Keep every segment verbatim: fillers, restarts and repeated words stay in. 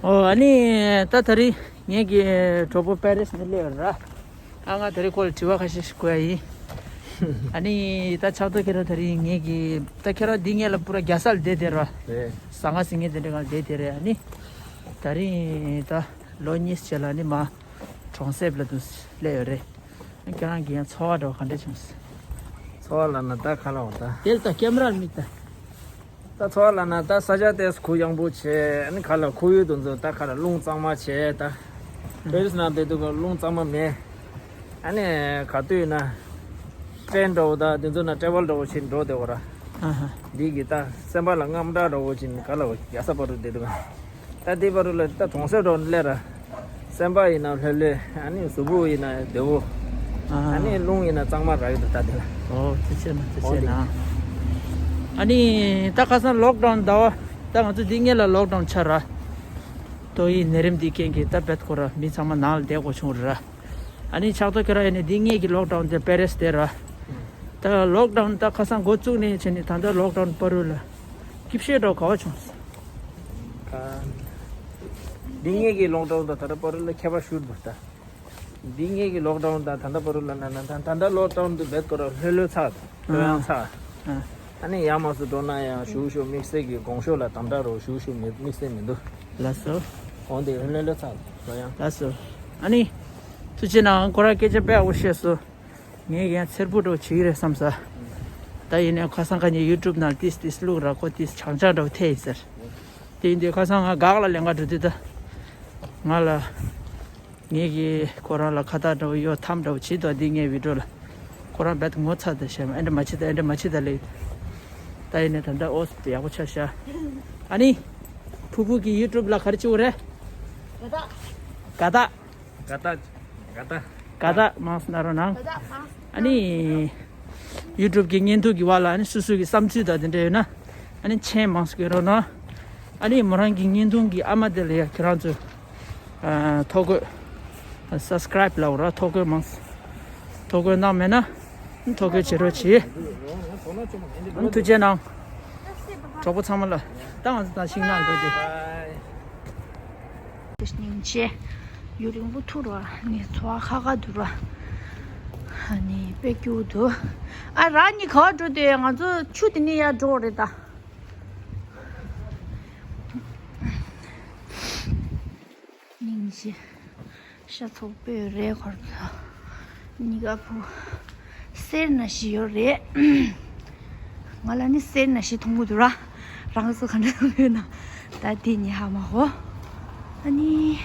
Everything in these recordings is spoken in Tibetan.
ཨོ་ཨ་ནི་ད་ད་རིང་ངེད་ཀྱི་གྲོགས་པོ་པེ་རེས་ནས་སླེབས་ཡོད་ར། ཨ་ང་ད་རིང་ཁོ་ལ་དྲི་བ་ཁ་ཤས་ཤིག་གོ་ཡ་ཡིན། ཨ་ནི་ད་ཆགས་ཐོག་ཁྱེད་རང་ད་རིང་ངེད་ཀྱི་ད་ཁྱེད་རང་འདི་ངེད་ལ་པུ་ར་རྒྱལ་ས་ལ་བསྡད་དེ་ར། རེད། ཟ་ང་ཟིང་ངེད་དེ་འདྲ་གང་ལ་བསྡད་དེ་རེད། ཨ་ནི་ད་རིང་ད་ལོ་གཉིས་ཕྱེད་ལ་ནི་མ་གྲོང་གསེབ་ལ་དུ་སླེབས་ཡོད་རེད། ཁྱེད་རང་གི་ཡང་ཚོར་བ་འདྲ་བ་ག་འདྲ་བྱུང་སོང་། ཚོར་བ་ལབ་ན་ད་ག་ལ་འོང་ད། དེ་ལ་ད་ཀེམ་ར་ལ་མིག་ད། ད་ཚོར་བ་ལབ་ན་ད་ས་ཆ་དེ་གུ་ཡངས་པོ་བྱས། ཨ་ནི་ག་ལ་ཁོར་ཡུག་དེ་ཚོ་ད་ག་ལ་རླུང་གཙང་མ་བྱས་ད། པེ་རིས་ནང་བསྡད་དུས་ག་རླུང་གཙང་མ་མེད། ཨ་ནི་ག་དུས་ན་ཊེན་འདྲ་བོ་ད་དེ་ཚོ་ན་ཊེ་བལ་འདྲ་བོ་བྱས་འགྲོ་བསྡད་པ་ར། ཨ་ཧ། འདི་གི་ད་སེམས་པ་ལ་དངངས་སྐྲག་འདྲ་བོ་བྱས་ག་ལ་རྒྱལ་ས་བར་དུ་བསྡད་དུས་ག་ད་དེ་བར་དུ་ལ་ད་གྲོང་གསེབ་འགྲོ་སླེབས་ར། སེམས་པ་ཡིན་ན་ལྷོད་ལྷོད། ཨ་ནི་གཟུགས་པོ་ཡིན་ན་བདེ་བོ། ཨ་ནི་རླུང་ཡིན་ན་གཙང་མ་རག་གི་འདུག་ད་དེ་ལ། ཨོ་ཐུགས་རྗེ་གནང་ཐུགས་རྗེ་གནང་། ཨ་ནི་ད་ཁ་སང་ལོག་ཌའུན་ཟླ་བ་ད་ང་ཚོ་འདི་སྔོན་ལ་ལོག་ཌའུན་ཆགས་ར། ཏོག་དབྱིབས་ནད་རིམས་འདི་རྐྱེན་གྱིས་ད་བེད་ཁོ་ར་མི་ཚང་མ་ནང་ལ་བསྡད་དགོས་བྱུང་ར། ཨ་ནི་ཆགས་ཐོག་ཁྱེད་རང་ཡིན་ནི་འདི་སྔོན་གྱི་ལོག་ཌའུན་དེ་པེ་རེས་དེ་ར། ད་ལོག་ཌའུན་ད་ཁ་སང་འགོ་བཙུགས་ནས་བྱས་ནས་ད་ལྟ་ལོག་ཌའུན་བར་དུ་ལ་སྐྱིད་ཤོས་འདྲ་བོ་ག་བ་བྱུང་སོང་། འདི་སྔོན་གྱི་ལོག་ཌའུན་དང་ད་ལྟ་བར་དུ་ལ་ཁྱད་པར་ཤུགས་འདུག་ད། འདི་སྔོན་གྱི་ལོག་ཌའུན་དང་ད་ལྟ་བར་དུ་ལ་ན་ན་ད་ད་ལྟ་ལོག་ཌའུན་དུ་བེད་ཀོ་ར་ལྷོད་ལྷོད་ཚ་ལྷོད་ཡངས་ཚ། ཨ་ནི་ཡར་མར་སུ་འགྲོ་ན་ཡང་ཞུ་ཞུ་དམིགས་བསལ་གྱི་གོང་ཤོས་ལ་དམ་དྲག་རོ་ཞུ་ཞུ་དམིགས་བསལ་མི་འདུག་ལགས་སོ། འོན་ཏེ་ལྷོད་ལྷོད་ཚ་ལྷོད་ཡངས། ལགས་སོ། ཨ་ནི་ཐུགས་རྗེ་གནང་། ཁོ་རང་སྐད་ཆ་དཔེ་ཡག་པོ་བཤད་སོང་། ངས་ཡང་འཚེར་པོ་འདྲ་བོ་བྱེད་ཀྱི་རེད་བསམ་ས། ད་ཡིན་ནའི་ཁ་སང་ཁ་ཉིན་ཡུ་ཊུབ་ནང་ཏིས་ཏིས་བླུགས་ར་ཁོ་ཏིས་བྱང་ཆ་འདྲ་བོ་ཐེབས་ཡིན་ཟེར། དེ་ཡིན་དུས་ཁ་སང་ང་འགག་ལ་ལེན་ག་འགྲོ་དུས་ད། ང་ལ། ངས་ཀྱིས་ཁོ་རང་ལ་ཁ་བཏགས་འདྲ་བོ་གཡོ་ཐམ་འདྲ་བོ་བྱེད་དོ་འདི་ངའི་བི་ཌིའོ་ལ། ཁོ་རང་རྦད་དེ་ངོ་ཚ་དེ་བཤད་མ་ཨེ་འདྲ་མ་བྱེད་ད་ཨེ་འདྲ་མ་བྱེད་ད་ལེ། ད་ཡིན་ནའི་ད་ལྟ་ཨོ་ཡག་པོ་ཆགས་ཤག་ཨ་ནི། ཕུ་བུ་གི་ཡུ་ཊུབ་ལ་ག་རེ་བྱེད་དགོས་རེད། དགའ་རྟགས། དགའ་རྟགས། དགའ་རྟགས། དགའ་རྟགས། དགའ་རྟགས་མང་སོང་ན་རོ་ནང་། དགའ་རྟགས་མང་སོང་། ཨ་ནི། ཡུ་ཊུབ་ཀྱི་བརྙན་ཐུང་གི་བར་ལ་ཨ་ནི་སོ་སོ་གི་བསམ་ཚུལ་དང་དེ་འདྲ་ཡོད་ན། ཨ་ནི་མཆན་མང་སོང་གི་རོ་ནང་། ཨ་ནི་མོ་རང་གི་བརྙན་ཐུང་གི་ཨ་མ་དེ་ལ་ཡ་ཁྱེད་རང་ཚོས། ཨ་ཐོ་འགོད། སབ་སི་ཀ་རའིབ་ལབ་ར་ཐོ་འགོད་མང་སོང་། ཐོ་འགོད་གནང་མེད་ན། ཐོ་འགོད་བྱེད་རོགས་གྱིས། ཨ་ནི་ཐུགས་རྗེ་གནང་། གྲོགས་པོ་ཚང་མ་ལ། ད་ང་ཚོ་ད་ཤིང་ནགས་འགྲོ་རྒྱུ། སྙིང་རྗེ། ཡུན་རིང་པོ་ཐུག་ར་ནི་ཚོ་བ་ཁ་ཁ་འདུག་ར། ཨ་ནི་དཔེ་སྐྱིད་པོ་འདུག་ཨ་ར་ནི་ག་བ་འགྲོ་དུས་ང་ཚོ་ཆུ་དེ་ནས་ཡར་འགྲོ་རེད་ད། སྙིང་རྗེ། ཤ་ཚོགས་པོས་རེད་ཁོར་ཚོ། གཉིས་ཀ་བུ། སེར་ན་ཞི་ཡོད་རེད། ང་ལ་ནི་སེར་ན་ཞི་མཐོང་གི་འདུག་ར། རང་ཚོ་ག་འདྲ་ཡོད་ན། ད་དེ་ནི་ཧ་མ་གོ་ཨ་ནི།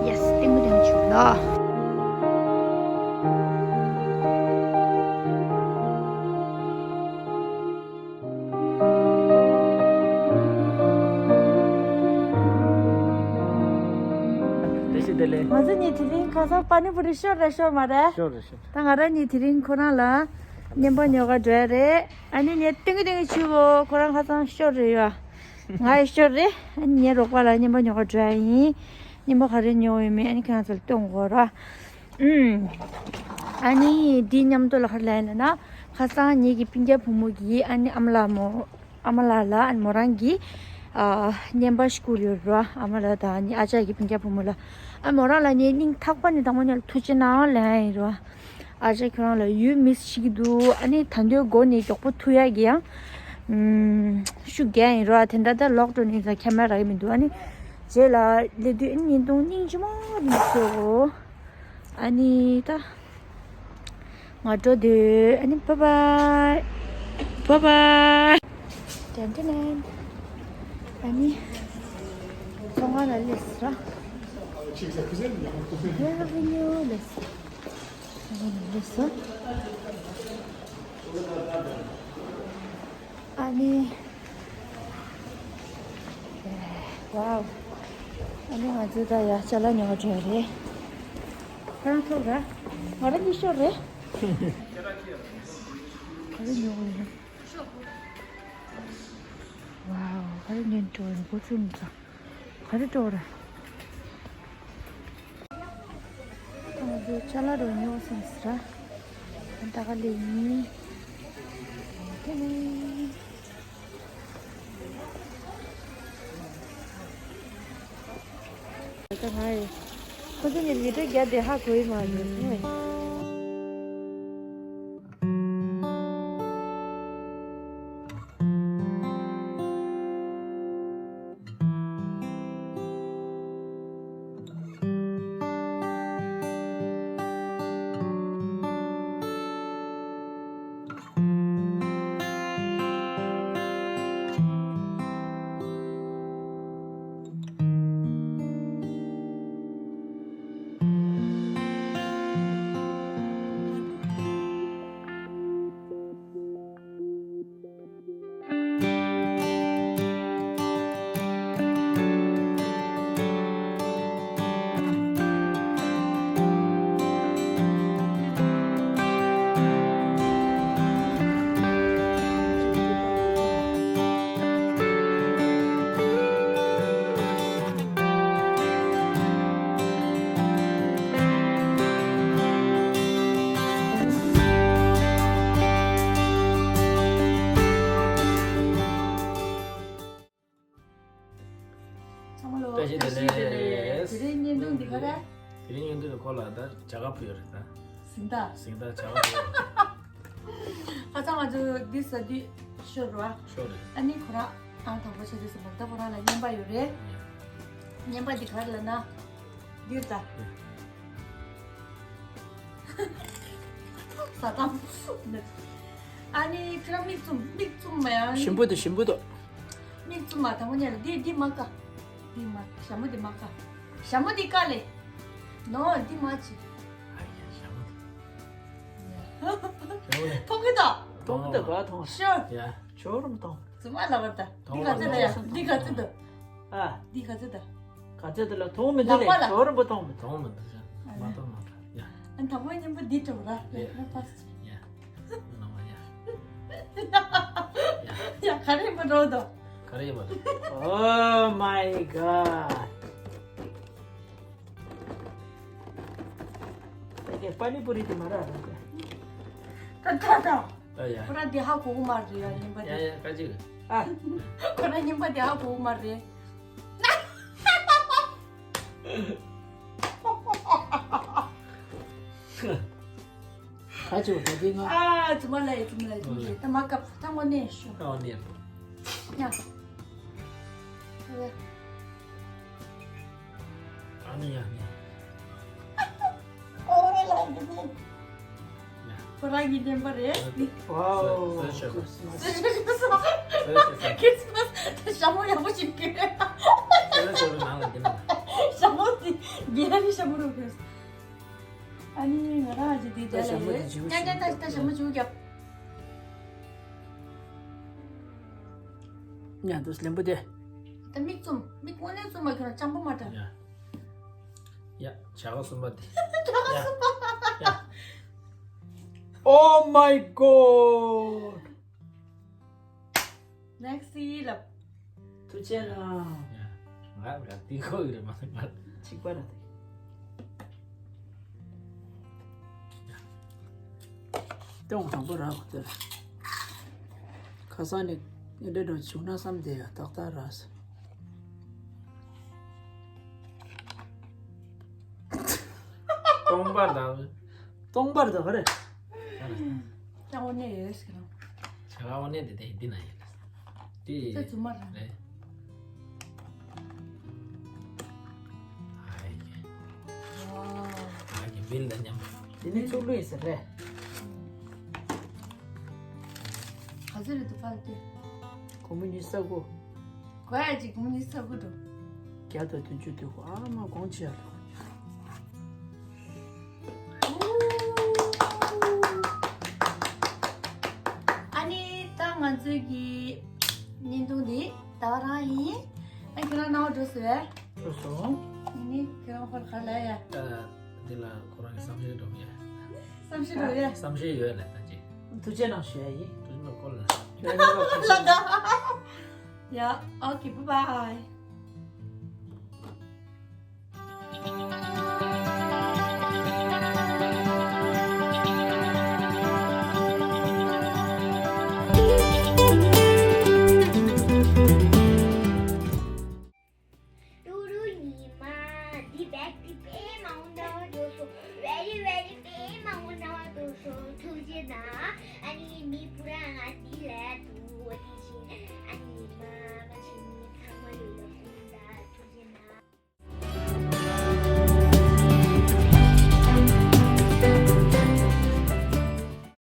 ཡེ་སི་ཏེང་མོ་ཏེང་བྱུང་ལ། བཀྲ་ཤིས་བདེ་ལེགས། ང་ཚོ་གཉིས་དེ་རིང་ཁ་སང་པ་ནི་པུ་རི་ཤོར་རེད་ཤོར་མ་རེད། ཤོར་རེད་ཤོར། ད་ང་རང་གཉིས་དེ་རིང་ཁོ་རང་ལ་བརྙན་པར་ཉོ་ག་འགྲོ་ཡ་རེད། ཨ་ནི་ངས་སྟོན་གི་སྟོན་གི་བྱུས་བོ་ཁོ་རང་ཁ་སང་ཤོར་རེད་ཡ། ང་ཡི་ཤོར་རེད། ཨ་ནི་ངའི་རོགས་པ་ལ་བརྙན་པར་ཉོ་ག་འགྲོ་ཡ་ཡིན། བརྙན་པར་ག་རེ་ཉོ་ཡོད་མེད་ཨ་ནི་ཁྱེད་རང་ཚོ་ལ་སྟོན་དགོས་ར། ཨུམ། ཨ་ནི་འདི་མཉམ་དུ་ལ་ཧར་ལན་ལ་ན་ཁ་སང་ངེད་ཀྱི་སྤུན་ཀྱག་བུ་མོ་གིས་ཨ་ནི་ཨ་མ་ལགས་མོ་ཨ་མ་ལགས་ལ་ཨ་ནི་མོ་རང་གིས་ཨ་བརྙན་པར་ཞིག་བསྐུར་ཡོད་ར། ཨ་མ་ལགས་དང་ཨ་ནི་ཨ་ཅག་གི་སྤུན་ཀྱག་བུ་མོ་ལ་ཨ་མོ་རང་ལ་ངས་སྙིང་ཐག་པ་ནས་དང་པོ་ནས་ལ་ཐུགས་རྗེ་གནང་ལན་ཡིན་ར། ཨ་ཅག་ཁྱོད་རང་ལ་ཡུལ་མི་ཤི་གི་འདུག་ཨ་ནི་ད་འདོད་སྒོ་ནས་མགྱོགས་པོ་ཐུག་ཡག་གི་ཡང་ཨུམ་ཤུགས་རྒྱག་ཡིན་ར། དེ་འདྲ་ད་ལོག་འགྲོ་ནས་ད་ཁྱད་མེད་རག་གི་མི་འདུག་ཨ་ནི་རྗེས་ལ་སླེབས་དུས་ཨ་ནི་བརྙན་ཐུང་སྙིང་རྗེ་མོ་ནས་བཟོ། ཨ་ནི་ད། ང་འགྲོ་འདོད། ཨ་ནི་བྷའི་བྷའི། བྷའི་བྷའི། ཏན་ཏན་ཏན། ཨ་ནི། ཚོང་ཁང་ལ་སླེབས་སོང་ར། ཧེ་ར་བི་ཉུ་སླེབས་སོང་། ཚོང་ཁང་ལ་སླེབས་སོང་། ཨ་ནི། ཝའོ། ཨ་ནི་ང་ཚོ་ད་ཡ་ཅ་ལག་ཉོ་བར་འགྲོ་ཡ་རེད། ཁོ་རང་ཐུག་ར། ང་རང་གཉིས་ཤོར་རེད། ག་རེ་ཉོ་དགོས་རེད། ཝའོ། ག་རེ་ཉོ་འགྲོ་རེད། འགོ་ཚུགས་མི་ཚང་། ག་རེ་འགྲོ་ར། ང་ཚོ་ཅ་ལག་རོ་ཉོ་སོང་ཟེར་ར། ད་ག་ལེ་ཡིན། དེ་ནས། ད་ང་ཡི་ཁོ་ཚོ་ནི་མི་ཏྲ་རྒྱ་དེ་ཧ་གོ་ཡི་མ་རེད་ངོ་། ཚང་མ་ལོ། བཀྲ་ཤིས་བདེ་ལེགས། དེ་རིང་བརྙན་ཐུང་འདི་ག་རེ། དེ་རིང་བརྙན་ཐུང་འདི་ཁོ་ལ་ད་བྱ་དགའ་ཕུལ་ཡོད་རེད་ད། གཟེངས་རྟགས། གཟེངས་རྟགས་བྱ་དགའ་ཕུལ་ཡོད་རེད། ཁ་སང་ང་ཚོ་འདི་ཟ་དུས་ཤོར་བ། ཤོར་རེད། ཨ་ནི་ཁོ་རང་ཨང་དང་པོ་ཆགས་དུས་ཟེར་མ་ད་ཁོ་རང་ལ་རྔན་པ་ཡོད་རེད། རྔན་པ་འདི་ག་རེ་ལབ་ན། འདིར་ད། ཟ་དང་། ཨ་ནི་ཁྱོད་རང་མིག་བཙུམ་མིག་བཙུམ་མ་ཡང་། ཞིམ་པོ་འདུག་ཞིམ་པོ་འདུག་མིག་བཙུམ་མ་དང་པོ་ཉལ་འདི་འདི་མ་ཀ་འདི་མ་ཞྭ་མོ་འདི་མ་ཀ་ཞྭ་མོ་འདི་ཀ་ལེ། ནོ་འདི་མ་ཅི། ཨ་ཡ་ཞྭ་མོ་འདི། ཞྭ་མོ་འདི། མཐོང་གི་ད། མཐོང་གི་ད་ག་མཐོང་། ཤོར། ཡ། ཇོ་རུ་མཐོང་། ཙི་མ་ལ་བར་ད། འདི་ག་ཚོད་ད་ཡ། འདི་ག་ཚོད་ད། ཨ། འདི་ག་ཚོད་ད། ག་ཚོད་ད་ལ་མཐོང་མི་འདུག་ལག་པ་ལ། ལས་ཇོ་རུ་མཐོང་མི་འདུག་མཐོང་མི་འདུག་ཡ། མ་གཏོགས་མ་གཏོགས་ཡ། ཨ་ནི་དང་པོ་མཉམ་པོ་འདི་འགྲོ་ར། ཡ། ཡ། ཡ། ཡ། ཡ། ག་རེ་མ་འགྲོ་ད། ག་རེ་མ་འགྲོ། Oh my god. ད་གི་པ་ནི་པུ་རི་དེ་མ་རག་ར། ད་ད་ད། ཨ་ཡ། ཁོ་རང་འདི་ཧ་གོ་གི་མ་རེད་ཡ་རྔན་པ་ཡ་དེ། ཡ་ཀ་ཅིག་ཨ། ཁོ་རང་རྔན་པ་དེ་ཧ་གོ་གི་མ་རེད། ཁ་ཅིག་ད་དེ་ང་། ཨ་ཙི་མ་ལ་ཡ་ཙི་མ་ལ་ཡ་ཙི་མ་ལ་ཡ་ད་མ་ཀ་ད་ངོ་ནས་ཤོ། ཨ་ནས། ཡ། ཨ་ནི་ཡ་ནི། ཨོ་རེ་ལ་ཡ་ནི། ཁོ་རང་གི་རྔན་པ་རེད། Wow. Christmas. Christmas. ཞྭ་མོ་ཡག་པོ་ཞིག་གི། ཞྭ་མོ་དེ་རྒྱལ་རི་ཞྭ་མོ་རུ་གི། ཨ་ནི་ང་རང་ཅི་དེ་ད་ཞྭ་མོ་དེ་རེད། ཉན་ཉན་ད་ད་ཞྭ་མོ་ཅིག་རྒྱབ། ཉན་དུས་ལེན་པོ་དེ། ད་མིག་བཙུམ་མིག་དངོས་གནས་བཙུམ་མ་ཁྱོད་རང་སྤྱང་པོ་མ་འདྲ། ཡ། ཡ། བྱ་དགའ་གསུམ་པ་དེ། བྱ་དགའ་གསུམ་པ། ཡ། Oh my god. Next ཡིན་ལབ། ཐུགས་རྗེ་གནང་། ཡ། ང་ང་དེ་ཁོ་ཡི་རེད་མ་ང་། གཅིག་པ་ར་དེ། སྟོང་དང་པོ་རག་གོ་དེར། ཁ་སང་ནས་འདྲེ་འགྲོ་བྱུང་ན་བསམ་བསྡད་ཡ་ཏག་ཏག་རག་སོང་། སྟོང་པར་དང་། སྟོང་པར་དང་ག་རེ། ཅང་དངོས་གནས་ཡོད་ཟེར་ནོ། བྱ་དགའ་དངོས་གནས་དེ་དེ་འདི་ན་ཡིན། དེ་ད་རྫུན་མ་རེད། རེད། ཨ་ཡེ། ཨ་ཡེ་བིལ་དང་མཉམ། དེ་ནི་གཙུག་ལུས་ཟེར་རེད། ག་ཚོད་རེད་འདུག་ཕར་ལྟོས། སྒོར་མོ་ཉི་ཤུ་རྩ་དགུ། གོ་ཡ་ཅིག་སྒོར་མོ་ཉི་ཤུ་རྩ་དགུ་འགྲོ། བརྒྱ་དང་བདུན་ཅུ་དུ་ཨ་མ་གོང་ཆེ་ལ། ཨ་ནི་ད་ང་ཚོའི་གི་བརྙན་ཐུང་འདི་ད་རང་ཡིན། ཨ་ཁྱེད་རང་སྣང་བ་འགྲོ་སོང་བས། འགྲོ་སོང་། ཨ་ནི་ཁྱེད་རང་ཧོར་ག་ལ་ཡ། ཨ་འདི་ལ་ཁོ་རང་གི་བསམ་ཤེས་འགྲོ་གི་ཡ། བསམ་ཤེས་འགྲོ་ཡ། བསམ་ཤེས་ཡོད་ལ་ད་ཅི། ཐུགས་རྗེ་གནང་ཞུ་ཡ་ཡིན། ཐུགས་རྗེ་གནང་ཁོ་ལ། ཁྱོད་ཉིད་ལ་ཐུགས་རྗེ་གནང་། ཡ། ཨོ་ཁེ། བྷའི་བྷའི། ཏུ་རུ་ཉི་མ་ ཨ་ནི་མི་བུ་ར་